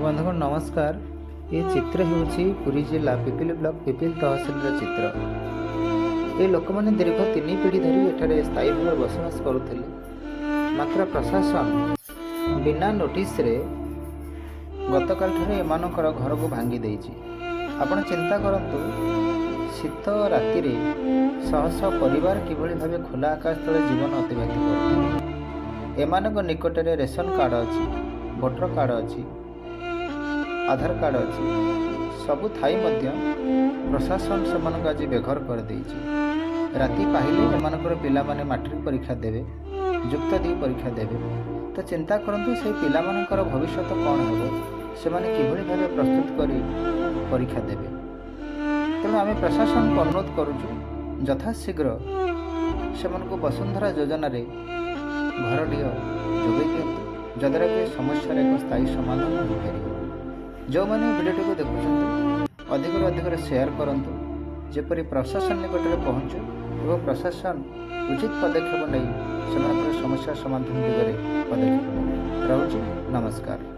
ବନ୍ଧୁଗଣ, ନମସ୍କାର। ଏ ଚିତ୍ର ହେଉଛି ପୁରୀ ଜିଲ୍ଲା ପିପିଲି ବ୍ଲକ ପିପିଲି ତହସିଲର ଚିତ୍ର। ଏ ଲୋକମାନେ ଦୀର୍ଘ 3 ପିଢ଼ି ଧରି ଏଠାରେ ସ୍ଥାୟୀ ଭାବେ ବସବାସ କରୁଥିଲେ। ମାତ୍ର ପ୍ରଶାସନ ବିନା ନୋଟିସରେ ଗତକାଲିଠାରୁ ଏମାନଙ୍କର ଘରକୁ ଭାଙ୍ଗି ଦେଇଛି। ଆପଣ ଚିନ୍ତା କରନ୍ତୁ, ଶୀତ ରାତିରେ ଶହ ଶହ ପରିବାର କିଭଳି ଭାବେ ଖୋଲା ଆକାଶ ତଳେ ଜୀବନ ଅତିବାହିତ କରୁଥିଲେ। ଏମାନଙ୍କ ନିକଟରେ ରେସନ କାର୍ଡ଼ ଅଛି, ଭୋଟର କାର୍ଡ଼ ଅଛି, ଆଧାର କାର୍ଡ଼ ଅଛି। ସବୁ ଥାଇ ମଧ୍ୟ ପ୍ରଶାସନ ସେମାନଙ୍କୁ ଆଜି ବେଘର କରିଦେଇଛି। ରାତି ପାହିଲେ ଏମାନଙ୍କର ପିଲାମାନେ ମାଟ୍ରିକ ପରୀକ୍ଷା ଦେବେ, ଯୁକ୍ତ 2 ପରୀକ୍ଷା ଦେବେ। ତ ଚିନ୍ତା କରନ୍ତୁ, ସେଇ ପିଲାମାନଙ୍କର ଭବିଷ୍ୟତ କ'ଣ ହେବ? ସେମାନେ କିଭଳି ଭାବେ ପ୍ରସ୍ତୁତ କରି ପରୀକ୍ଷା ଦେବେ? ତେଣୁ ଆମେ ପ୍ରଶାସନକୁ ଅନୁରୋଧ କରୁଛୁ, ଯଥାଶୀଘ୍ର ସେମାନଙ୍କୁ ବସୁନ୍ଧରା ଯୋଜନାରେ ଘରଟିଏ ଯୋଗାଇ ଦିଅନ୍ତୁ, ଯଦ୍ୱାରା କି ସମସ୍ୟାର ଏକ ସ୍ଥାୟୀ ସମାଧାନ ହୋଇପାରିବ। ଯେଉଁମାନେ ଭିଡ଼ିଓଟିକୁ ଦେଖୁଛନ୍ତି, ଅଧିକରୁ ଅଧିକରେ ସେୟାର କରନ୍ତୁ, ଯେପରି ପ୍ରଶାସନ ନିକଟରେ ପହଞ୍ଚୁ ଏବଂ ପ୍ରଶାସନ ଉଚିତ ପଦକ୍ଷେପ ନେଇ ସେମାନଙ୍କର ସମସ୍ୟା ସମାଧାନ ଦିଗରେ ପଦକ୍ଷେପ ନେଉ। ରହୁଛି, ନମସ୍କାର।